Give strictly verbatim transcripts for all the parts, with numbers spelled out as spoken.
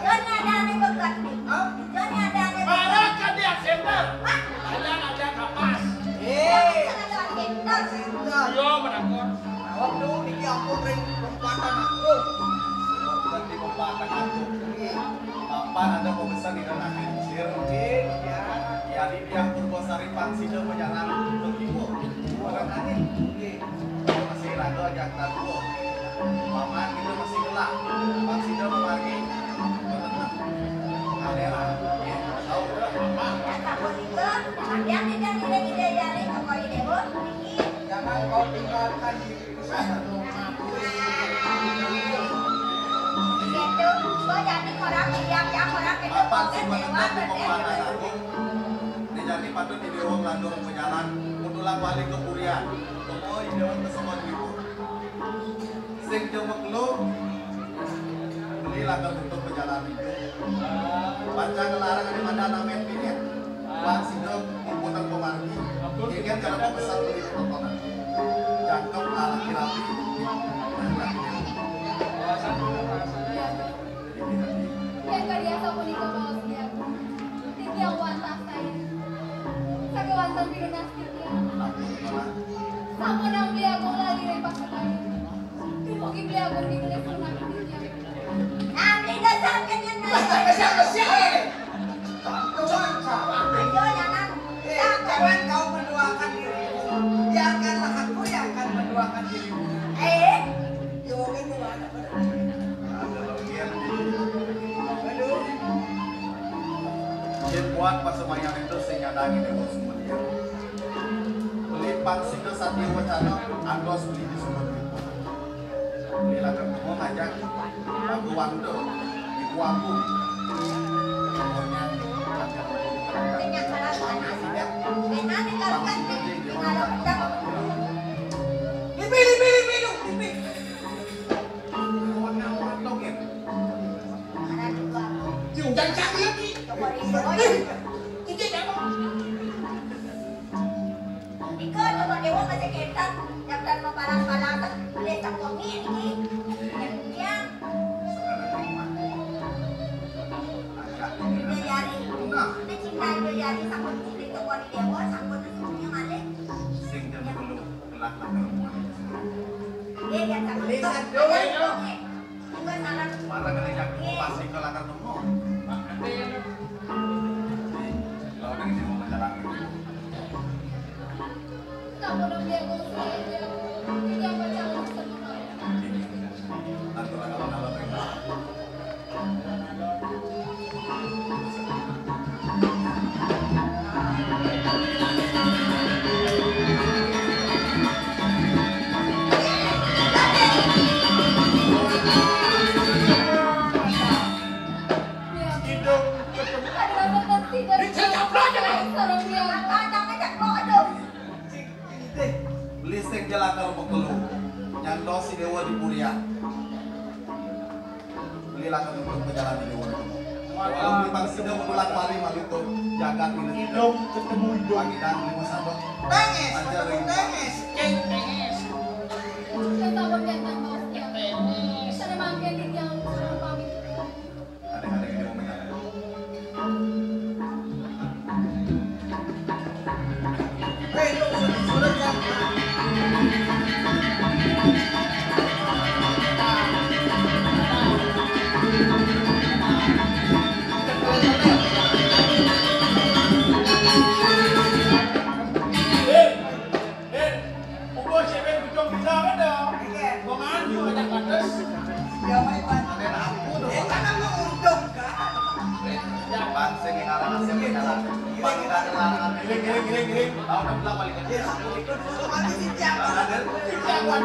Johnny ada ane bekas nih. Hah? Johnny ada ane bekas. Marah kan dia senter. Hah? Ada, ada kapas. Eh. Ada senter. Iya, menakut. Awak tuh di kampung ring lompatan aku. Bukan di lompatan aku. Iya. Papan ada pembesar di dalam kecil. Iya. Jadi dia Purwosari Pangsida menyerang ke timur. Orang angin. Iya. Masih raga ajak taruh. Paman kita masih gelak. Pangsida memargi. Ada lah. Ya, tahu lah. Paman. Yang tidak tidak tidak jadi kembali deh, Bu. Jangan kau tinggalkan diriku satu. Gitu. Gua jadi orang yang yang orang yang Apa sih menentang di kepala aku? Ini jadi patut di dewa ngelantur pejalan. Kebetulan balik ke Purian. Ketemu di dewa ke Semua Ibu. Sing jenguk lu, belilah ke tutup pejalan itu. Baca ngelarang di mana namanya ini. Bang Sido, komputer pemargi. Ini kan cara pembesar beli tontonan. Jangkep, laki-laki. Yang kadiasa punika baos dia. Titiang wantah saya. Saga wantah pinunas titiang. Sampun ang beli agung lali repak sekali. Dumugi beli agung di beli sunat titiang. Nah, beli dasar kenyang. Kesian, kesian. Ayo, jangan. Eh, jangan kau menduakan dirimu. Biarkanlah aku yang akan menduakan dirimu. Eh? Yo, kan dua anak. Aduh. Yen kuat pas sembahyang itu sing nyadangi dewa semuanya. Beli pang sida satya wacana antos beli di sumber. Lila ketemu ngajak Agung Wanda, Ibu Agung. Lipi, lipi, lipi, lipi. Kawan-kawan dong ya. Diundang cari lagi. Ini siapa? Iko, coba dewa masih kita, daftar paparan-paparan, boleh tak komi ini. Yang dia, dia jari, dia cinta, dia jari, sangkut cinta itu buat dewa, sangkut semuanya malik. Sing jam sepuluh, kelak lah perempuan. Iya, iya, tak. Lisan doang. Para kene jago pasti kelakar temu. Kalau dari sini mau jalan. Kamu udah biar gue sendiri, biar gue yang baca urusan apa. Aturan alon-alon. Lising jelakar mekelu. Nyantos si dewa di Purian. Belilah ketemu pejalan di dewa. Walau beli pang sida pulang bali malu tu jagat ini. Hidup ketemu hidup. Pagi dan lima sabak. Tengis, aja ketemu ring. Tengis. Cek tengis. Kita berjantan mau. Tengis. Saya mampir di jalan sama pamit. Ada, ada yang mau menyambut. Iya. Iya, Pak Iwan. Ada lampu tuh. Eh, jangan mau untung, Kak. Ya, Bang, sing ngarang, sing ngarang. Bang, kita ngarang. Giling, giling, giling, giling. Tahu, udah pulang balik aja. Iya, itu dulu, Bang, ini siap. Ada. Siap, Bang.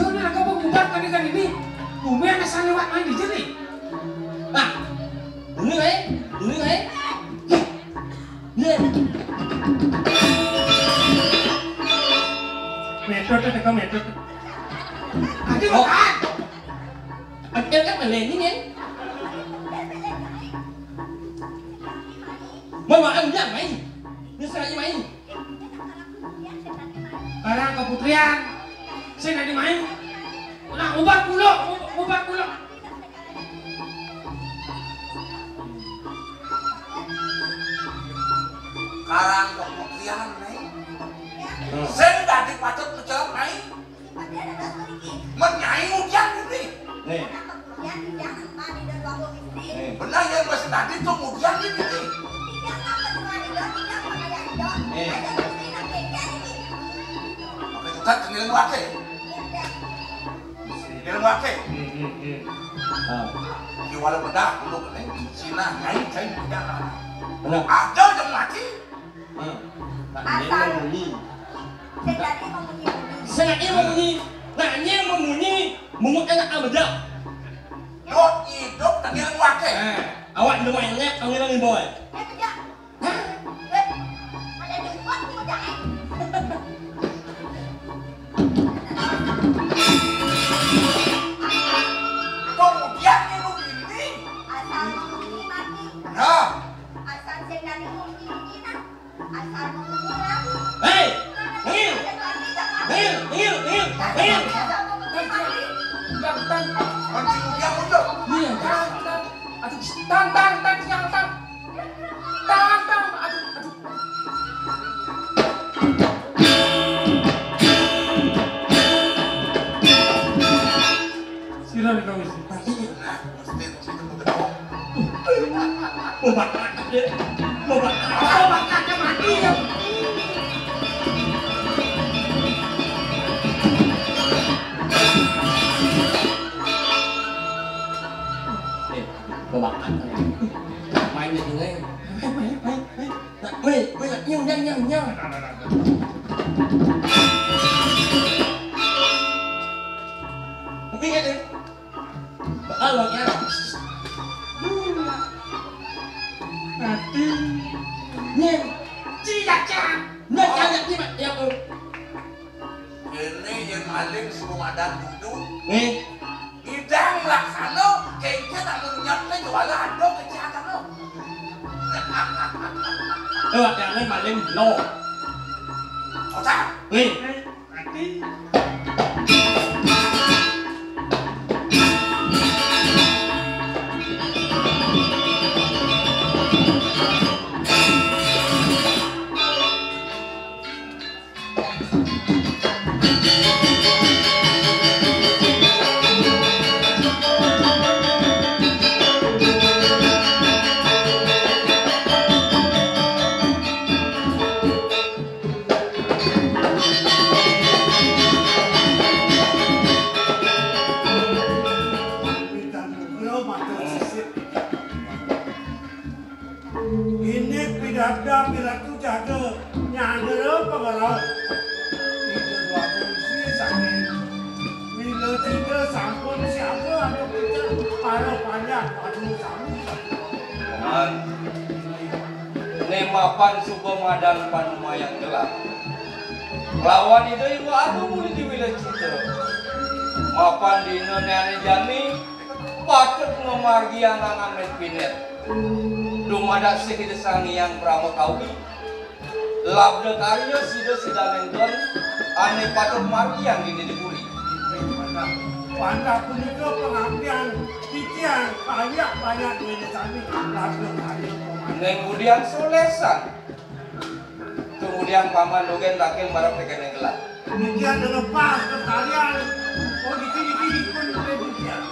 Jauh nih, aku mau bubar tadi kan ini. Bumi anak sanliwat main di sini. Nah, ini, eh, ini, eh. Nih. Metode, teka metode. Tadi Oh. makan. Akhirnya kan meleni, nih. Mau makan dia main. Ini sengaja main. Karang keputrian. Sing dadi main. Nah, ubar kula, ubar kula. Karang keputrian, nih. Hmm. Sing dadi patut mecelok main. Men nyai ngudian ini. Nih. Nih. Benar ya, Mas, tadi tuh ngudian ini. Nih. Oke, kita tengil wae. Tengil wae. Hmm, hmm, hmm. Ah. Di walau bedah dulu, nih. Sina nyai, nyai ngudian. Benar. Ada yang mati. Hmm. Nah, dia Asal. Memunyi. Sing dadi memunyi-munyi. Sing dadi memunyi. Nah, ini memunyi, mungut enak aja. Dot hidup tengil wae. Eh, awak hidup enak, tengil nih, boy. Eh, kerja. Hah? Eh, ada di luar, kerja, eh. Kemudian minum ini. Asal memunyi mati. Nah. Asal sing dadi memunyi-munyi, nah. Hei! Tengil! Tengil, tengil, tengil, tengil! Tang, tang. Iya. Tang, tang. Aduh, tang, tang, tang, tang, tang. Tang, tang, aduh, aduh. Sira nih kawis. Mesti, mesti temu gedung. Loba kakak, ya. Loba kakak. Loba kakak mati, ya. Eh, loba kakak. Main di sini. Main, main, main, main. Nah, weh, weh, nyung, nyung, nyung, nyung. Tapi ingat, ya. Halo, ya. Mati. Nyung. Tidak, Cak. Nggak, jangan, ya, Mak. Ya, Om. Ini yang maling suruh ada duduk. Nih. Idang laksana, kengke tak menyap, jualan ada kejahatan lo. Eh, jangan maling, lo. Otak. Nih. Ini pidada piratu jaga nyandera pangeraut. Ida dua fungsi saking bila tiga sampun siapa anu kita para panjang anu sami. Paman, ne mapan suba madan panumayang gelah. Lawan Ida Iwa Agung muli diwila cita. Mapan dina ne ane jani patut ngamargiang angan pinit. Dumadak sih Ida Sang Hyang Brahma Kawi, labda karya sida sidaning don ane patut margiang dini di puri. Pandah punika pangabdian titiang banyak-banyak duene sami, labda karya pangabdian. Ning ngudiang solesan. Tunggudiang paman dogen taking marep tekene gelah. Demikian dengan pas sekalian. Oh, di sini, di sini pun demikian.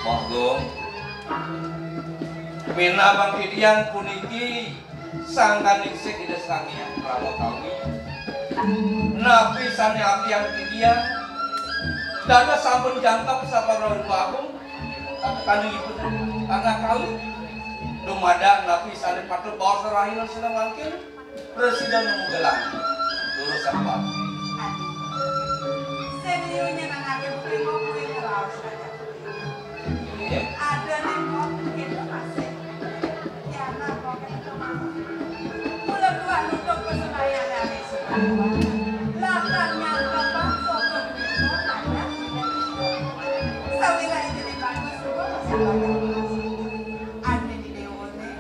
Wah, Gong. Minab bang Titiang puniki sangkaning sik Ida Sang Hyang Parama Kawi. Napi sané apiang titiang? Dados sampun jangkep saparauh Agung. Kaning ipun anak kalih. Dumadak napi sané patut baos rahina sina mangkin? Presiden nunggu gelang. Lurus apa? Sing liu nyenengake kuwi kok kuwi ngraos aja. Iya. Ada ning kok gitu masih. Ya, nah, kok gitu mau. Mula dua nutup kesenayane ane suka. Lah, kan nyangka, Pak, foto gitu, ada. Sawira ini bagus, kok masih banyak. Ada di Dewote.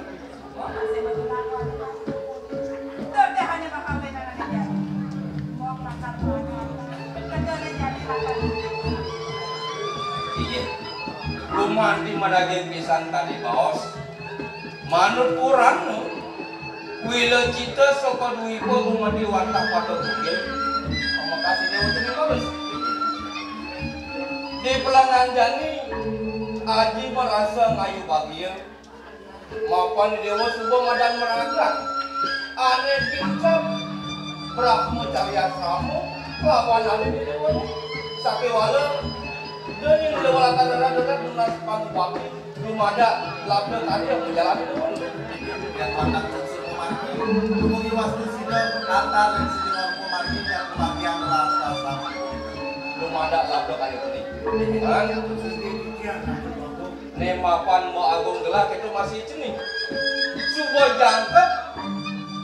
Inggih. Gumanti madaging pisan kadi baos. Manut Purana, wila cita saka dwipa gumanti wantah pada bugil. Makasih Dewa Teni Bagus. Di pelangan jani, aji marasa ngayu bagia. Mapan Dewa suba madan maragat. Ane kincap Brahma Carya Sama, lawan ane di Dewa. Sakéwala, dening Dewa Latar Rara dekat tunas pangupami, dumadak labda karya majalani Dewa. Yang watak Suku Margi, dumugi wastu sida, antar ring sida Suku Margi, yang kebagian rasa sama. Dumadak labda karya ini. Kan? Né mapan Mbok Agung gelah kéto masih cening. Suba jangkep,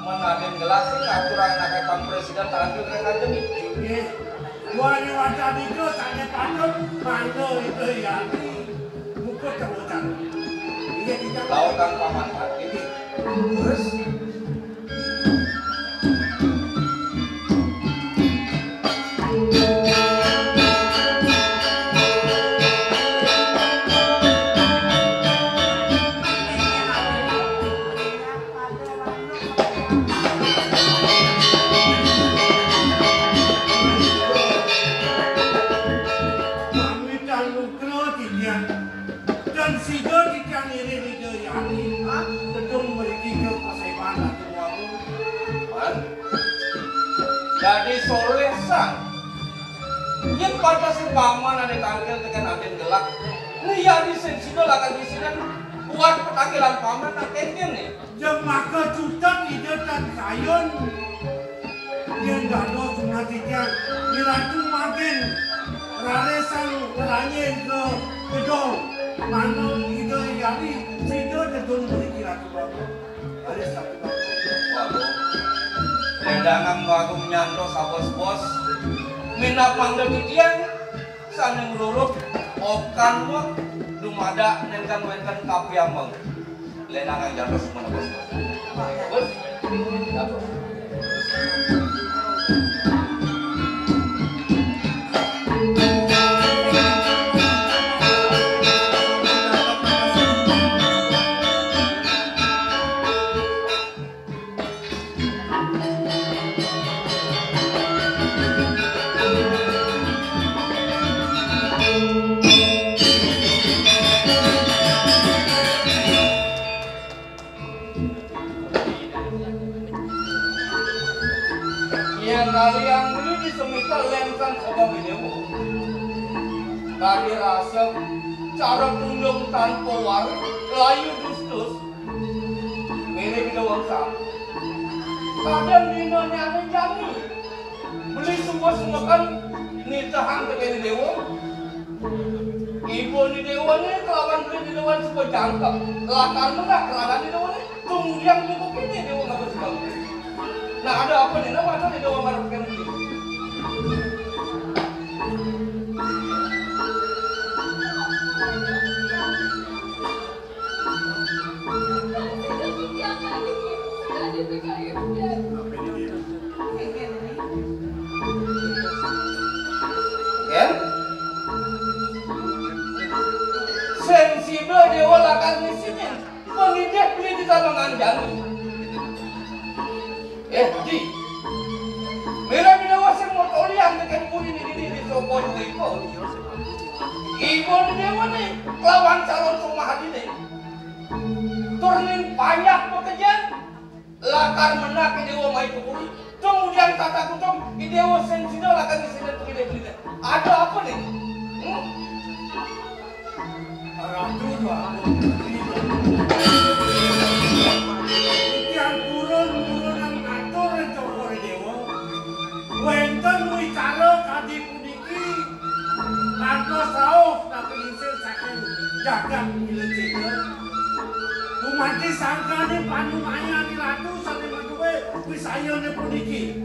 menadin gelah sing ngaturang anak étang presiden tahan ke kena demi. Inggih. Dua déwata nika sané patut mangga ida yani. Mukut terucan. Inggih, kita lautan paman Pak. Inggih. Terus Pamitan nugra titiang. Dan sida titiang ngiring Ida Yani, ah, gedung mriki ke paseban Ratu Agung. Man, dadi soléh san. Yén pantes paman ané tangkil tekén adin gelah, ngiyadi sing sida lakar disinen buat petangkilan paman nak kéngkén né. Jemaka cutet Ida tan kayun. Yén dados tunas titiang, Iratu Magen, rarisang ngranyé ka gedong, manut Ida Yani, sida dedun mriki Ratu Bagus. Raris Ratu Bagus. Waduh. Lendangang Bagong nyantos abos-bos. Minab mangda titiang, sané ngrurut, okan wek, dumadak nénten wénten kapiambeng. Lenangan jatuh semua bos. Bos. Yén kalian beli di semita lengkang sebab ini, Bu. Kadi rasep, cara pundung tanpa war, layu dustus. Mirip Ida Wangsa. Kadén dina nyané jani. Beli suba sengeken nitehang tekén Ida Déwa. Ibu Ida Déwa né kelawan beli Ida Déwa suba jangkep. Lakar merah kerangan Ida Déwa né. Tunggiang buku kini Ida Déwa ngapa suba. Nah, ada apa né? Nah, ada Ida Déwa ngarepkan ini. Kén? Sing sida Déwa lakar ngisinin pangidih beli di tabangan jani. Eh, Di. Mira Ida Déwa sing mau tolian tekén puri niki di sopo ibu. Ibu Ida Déwa né kelawan calon somah adiné. Tur ning payah pakejan, lakar mendak I Déwa mai ka puri. Kemudian tata kutung, I Déwa Sensida lakar ngisinin pagedé-gedé. Ada apa né? Hmm? Ratu Déwa Agung. Titiang purun-purunang matur ring Cokor I Déwa. Wénten wicara kadi puniki kantos rauh kapiningsih saking jagat Milacéda. Gumanti sangkaning panumayan Ratu sané madué wisayané puniki.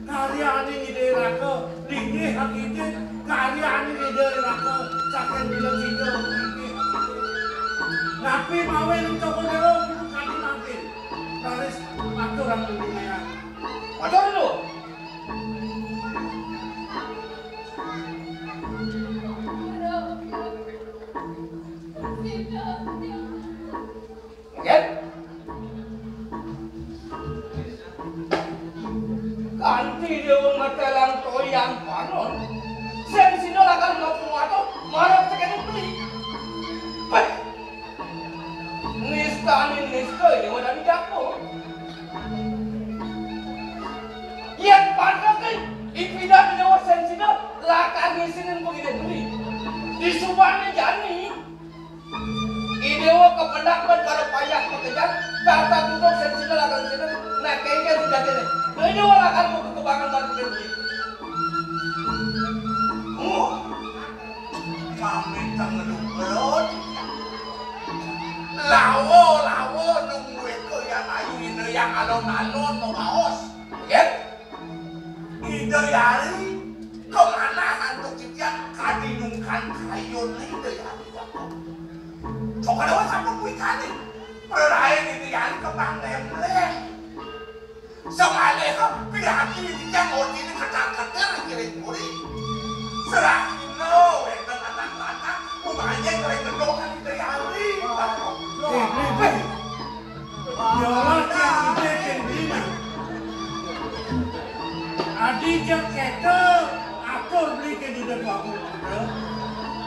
Karyaning Ida Raka linggih akidik, karyaning Ida Raka saking Milacéda linggih akidik. Napi mawon Cokor Déwa kudu kadi mangkin? Raris matur ampun dinayang. Matur nuwun. Nggih. Kanti Déwa ngetélang toyan panon, Sensida lakar mapumatur marep tekéning beli. Béh. Nistané nista Déwa dadi jago. Yén pantes nih, ipidan Déwa Sensida lakar ngisinin pagedé beli. Disubané jani. I Déwa kapendak ban para payah pakejan, tata kutung Sensida lakar ngisinin, nah, kéngkén sujatiné. Nah, I Déwa lakar buka kebangan ban pagedé beli. Uh. Mamiteng lugrut. Lawa, lawa, nunggué kaya ayu ina yang alon-alon mabaos. Nggih. Ida Yari, kamanah antuk titiang kadi nungkan kayun Ida Yari. Coba dewa sampun kuwi kali. Prarain Ida Yari kembang lemlem. Samaliha piragi titiang ortine ketar-ketir ngiring puri. Serahina wénten anak lanang, umanya ngiring gedong kali Ida Yari. Eh, eh, eh. Yolah tiang ide kén dina. Adi jeg kéto atur beli kén dina Déwa Agung Putra.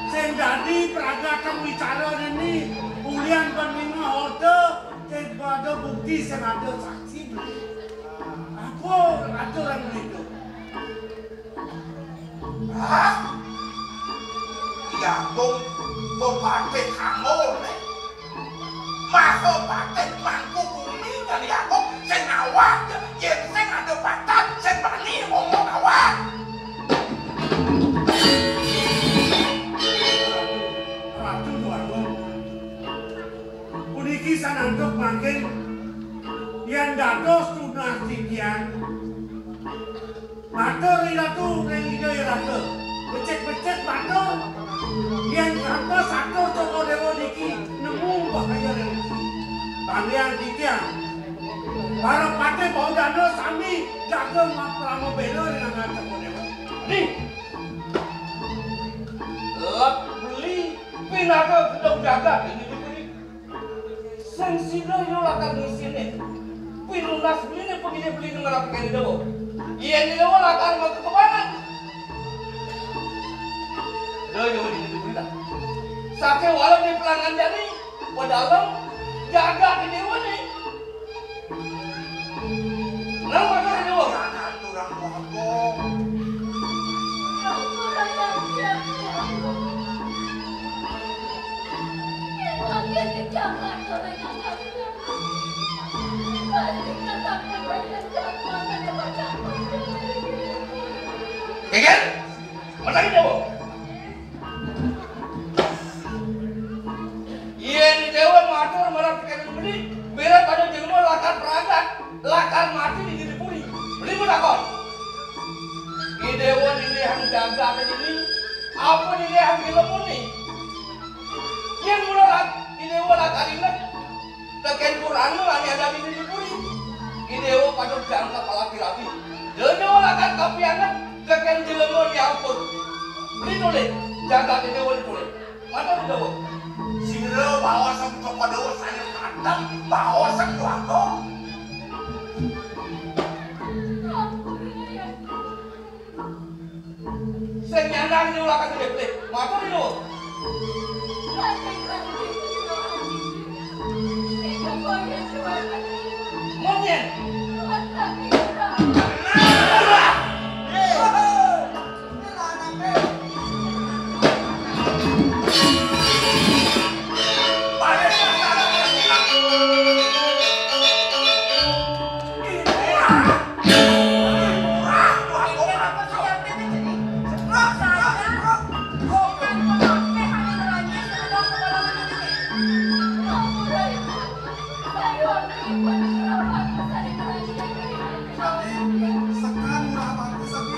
Sing dadi pragatan wicara nini ulian ban mingga orta, sing pada bukti sing ada saksi beli. Apa aturan beli to? Hah? Iya, Bung, Bupati Kanggo, né. Maha Patih Mangku Bumi, nyari aku, sing ngawag, yén sing ada bakat, sing bani ngomong awak. Ratu Déwa Agung. Puniki sanantuk mangkin yén dados tunas titiang. Matur Ri Ratu ring Ida Raka. Becik-becik matur. Yén kantos atur Cokor Déwa niki nemu bahaya ring niki. Panggihan titiang. Para patih Baudana sami jaga maprama bela ring angga Cokor Déwa. Adi. Lek beli pinaka gedong jagat ini diberi. Sing sida yo lakar ngisinin pinunas beliné pagedé beliné marep tekéning Déwa. Yén Déwa lakar maka kebangan. Déwa yo diberi. Sakéwala di pelangan jani, padalem jagat Déwa né. Nang maka Déwa. Aturang ngomong. Geger, matang Déwa. Yén Déwa matur marep tekéning beli, beli pada jelema lakar pragat, lakar mati di diri puri. Beli matakon. I Déwa nilihang jagat ini, apa nilihang jelema né? Yén mula rak, I Déwa lakar inget, tekén kurang ané ada di diri puri. I Déwa patut jangkep rapi-rapi. Yén Déwa lakar kapianget, tekén jelema diampun. Beli tulis, jagat I Déwa ditulis. Matur Déwa. Sira baosang kepada saya kadang baosang keluarga. Sing nyandang nyulakan gedé. Matur Déwa. Sekan murah bagus, tapi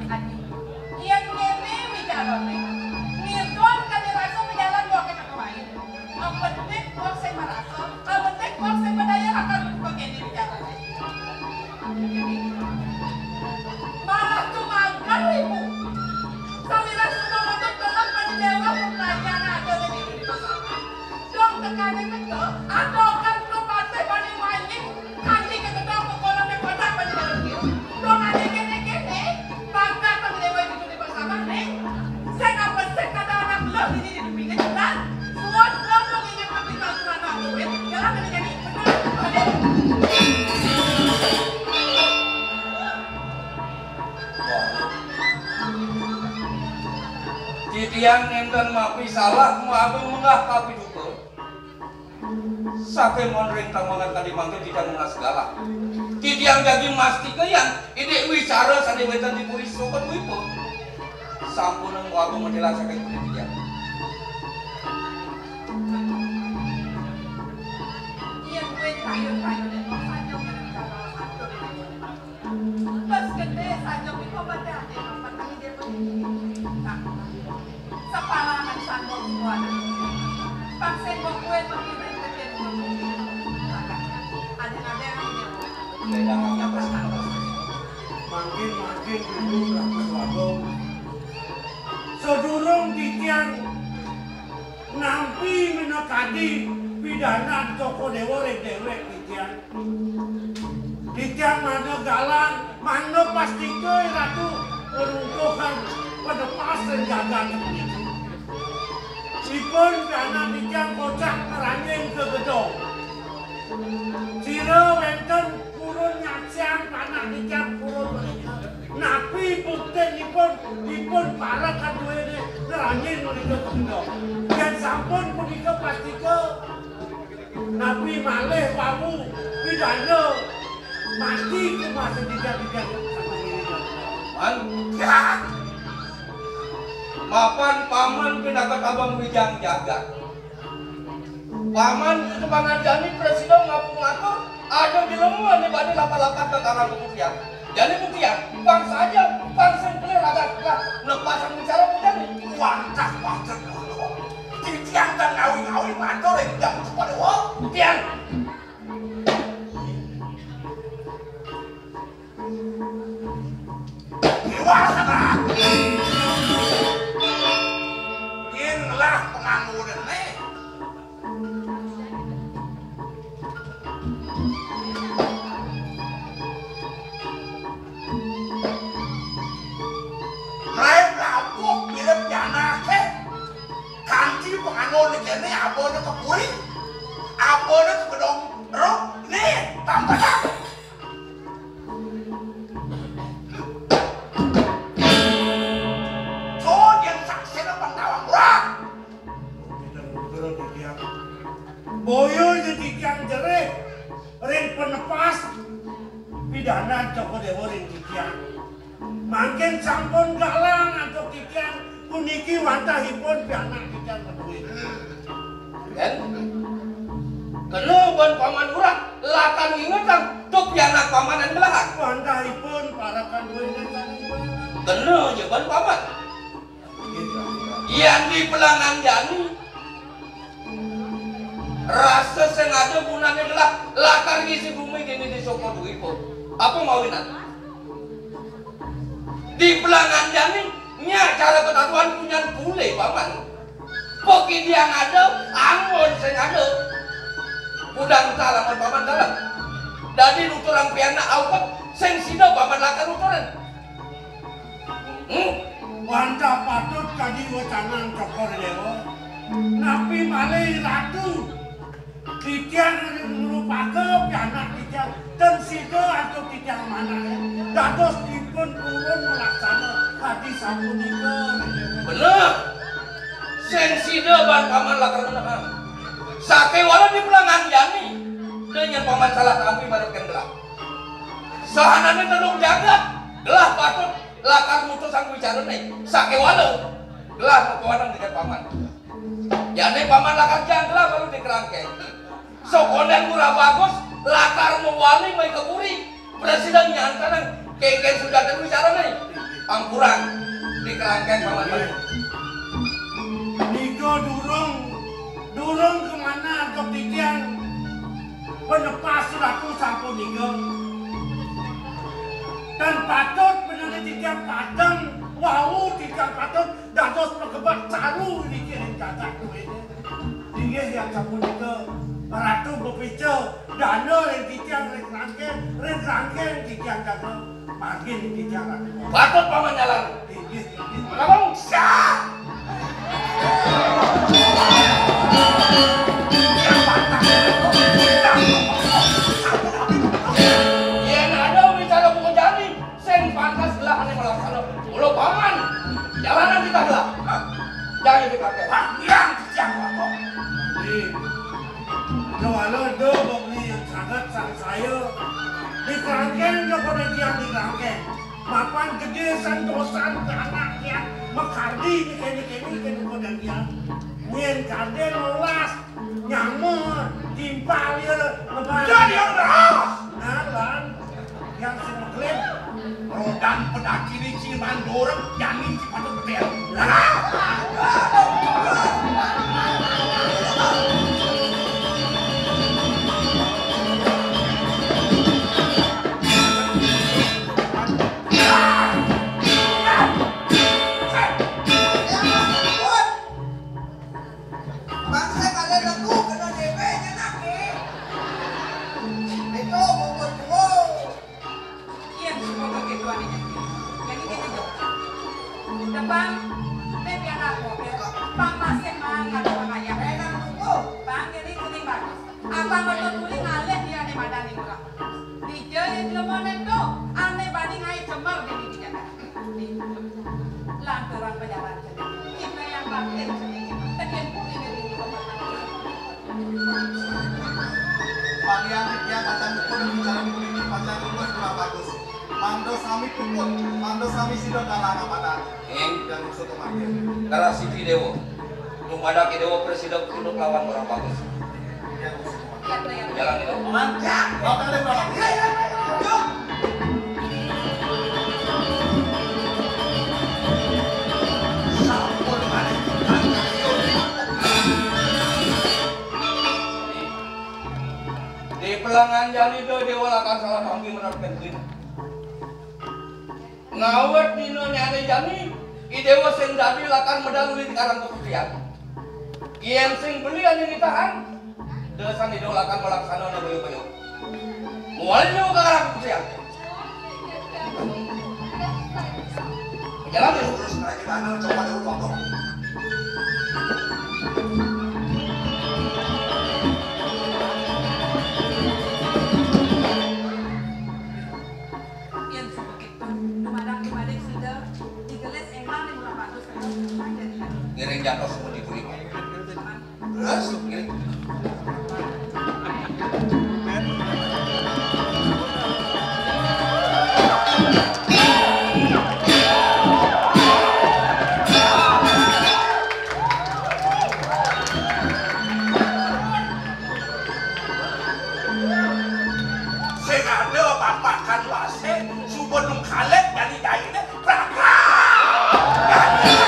Adi, yén kéné wicarané, Nirdon kadé rasa majalan bawa ka lain. Apetik kok sing marasa, apetik kok sing madaya, akan kok kéné wicarané. Malah tumagal ibu. Salira suba metu telep pada déwa pelajaran ada di diri bersama. Dong tekané teka, ada akan kepatih pada wayang. Kanti kekedok ke kolam yang kotak pada dalam dia. Dong ada kéné-kéné, bangga temen déwa di diri bersama, Néng. Sing apa sing kada anak lo di diri pinggir jalan. Suat lo mau ingat tapi tak pernah duit. Jalan dari jadi. Titiang nénten mapi salah, mapi menggah kapiduka. Saking mon ring tamangan tadi mangke titiang menggah segala. Titiang jagi mastika yan, indik wicara sané wénten di puri Sokodwipa. Sampun mapi menjelasake kulit titiang. Yen kowe kayun-kayune kok saja menjadi kagak satu. Pas gedé saja kowe kok pada ati kok peteng dia begini. Nah, sepalangan sandok semua. Pas sendok kowe begini kecil. Ada-ada yang dia. Beda ngomong pas sandok. Mangkin-mangkin dulu Ratu Agung. Sedurung titiang nampi minakadi pidanan Cokor Déwa ring déwék titiang. Titiang mangda galang, mangda pastika Ratu ngruntuhang penepas ring jagat puniki. Ipun pianak titiang kocap ngranjing ka gedong. Sira wénten purun nyaksiang panak titiang purun menika. Napi buktinipun ipun para kaduéné ngranjing menika ka gedong? Yén sampun punika pastika napi malih wau pidana mati kumasa titiang-titiang. Man, ya. Mapan paman pinaka tabang wijang jagat. Paman itu pangan jani presida ngapung atur, ada jelema ané badé lapan-lapan ka karang buktian. Jani buktian, pang saja, pang sing pelih ragat lah, lepasang bicara buktian. Wantah banget, titiang kan ngawi-ngawi matur ring Hyang Cokor Déwa. Buktian. Iwasana. Yén ngelah panganggoné. Mrai mlabuh mirip janaké. Kanti panganggoné kéné abana ka puri. Abana ka gedong roh. Nih, tambahan. Sun yang saksina pantawang urang. Boya titiang jerih ring penepas pidanan Cokor Déwa ring titiang. Mangkin sampun galang antuk titiang puniki wantahipun pianak titiang kadué. Kan? Kena ban paman urang, lakar ngingetang, tuk pianak paman anu belahang. Wantahipun para kadué ning sané ibadah. Kena ja ban paman. Yén di pelangan jani, rasa sing ada gunané gelah, lakar ngisi bumi kéné di Sokor Dwipa. Apa mawinan? Di pelangan jani, nyak cara ketaduan punyan pulé, paman. Pok Hyang ada, anggon sing ada. Kudang salah, paman salah. Dadi nuturang pianak aukud, sing sida paman lakar nuturin. Hmm? Wantah patut Diwacanan Cokor Dewa. Napi malih Ratu? Titiang ngrupaka pianak titiang, ten sida antuk titiang manah, dados dipun purun malaksana kadi sapunika. Bener. Sing sida ban paman lakar menang. Sakéwala di pulangan jani. Denya paman salah tampi marep ken gelah. Sahanane telung jagat, gelah patut lakar mutusang wicarane. Sakéwala gelah mapawanang dengan paman. Jane paman lakar jangkla baru di kerangkeng. Sokonden Murah Bagus lakar mewali mai ke puri. Presiden nyantanang kengken sujatin wicarane. Pangkurang di kerangkeng paman. Nika durung, durung kemana antuk titiang penepas Ratu sapunika. Dan patut bener titiang pateng wau titiang patut dados pagebak caru niki ring jagat duene. Inggih yang sapunika Ratu bepica dana ring titiang ring rangkeng, ring rangkeng titiang dana margin titiang Ratu. Patut paman jalan. Inggih, inggih. Menapa? Siap. Yen ada wicara buka jani, sing pantes gelah ane malaksana. Mula paman, jalanan kita gelah. Hah. Jangan dipake. Hah, yang yang apa? Nih, jawala do beli yang sangat sangsaya. Di kerangkeng joko nanti yang di kerangkeng. Mapan gede santosan ke anak ya. Makardi ni kene kene kene kodan dia. Nyen karde lolas. Nyamur, timpal ya, lebar. Jadi yang beras. Nah, lan, yang sing ngeklin. Rodan pedaki ni ciman dorek, jani si patut betel. Lah. Bangsa kalian laku kena D P nya nak, eh. Itu bubur kuah. Iya, semua begitu anehnya. Jadi gini, Jo. Tebang, teh pian aku, ya. Bang masih mangan sama ayam. Enak tuh. Bang, jadi kuning bagus. Abang betul kuning ngalih dia nih badan nih, Bang. Dija ya jelema nento, ane bani ngai jemer di dija. Lantaran pejalan seni, kita yang bakti seni, tekin bumi ini di kota. Palian titiang kacang pukul di jalan kuning pacar rumah kurang bagus. Mangdo sami puput, mangdo sami sida kalah kapatan. Ing. Dan musuh kematian. Darah siti dewa. Dumadak dewa presida kudu lawan orang bagus. Jalan itu. Paman, ya, bapak ada berapa? Ya, ya, ya, ya. Sampun mati. Di pelangan jani do dewa lakar salah pampi menurut penting. Ngawet dina nyane jani, I Dewa sing dadi lakar medal uli di karang keputrian. Yen sing beli ane nitahan, desan I Dewa lakar malaksana ane bayu-bayu. Mual nyu ka karang keputrian. Jalan ya. Terus naik di mana? Coba dulu, Bang. Yen seperti itu, dumadang dibalik sida, digelis emang di murah bagus. Ngiring jatuh semua di kulit. Terus, ngiring. Sing ada papakan wase, suba nungkalek dari daine, prakrak.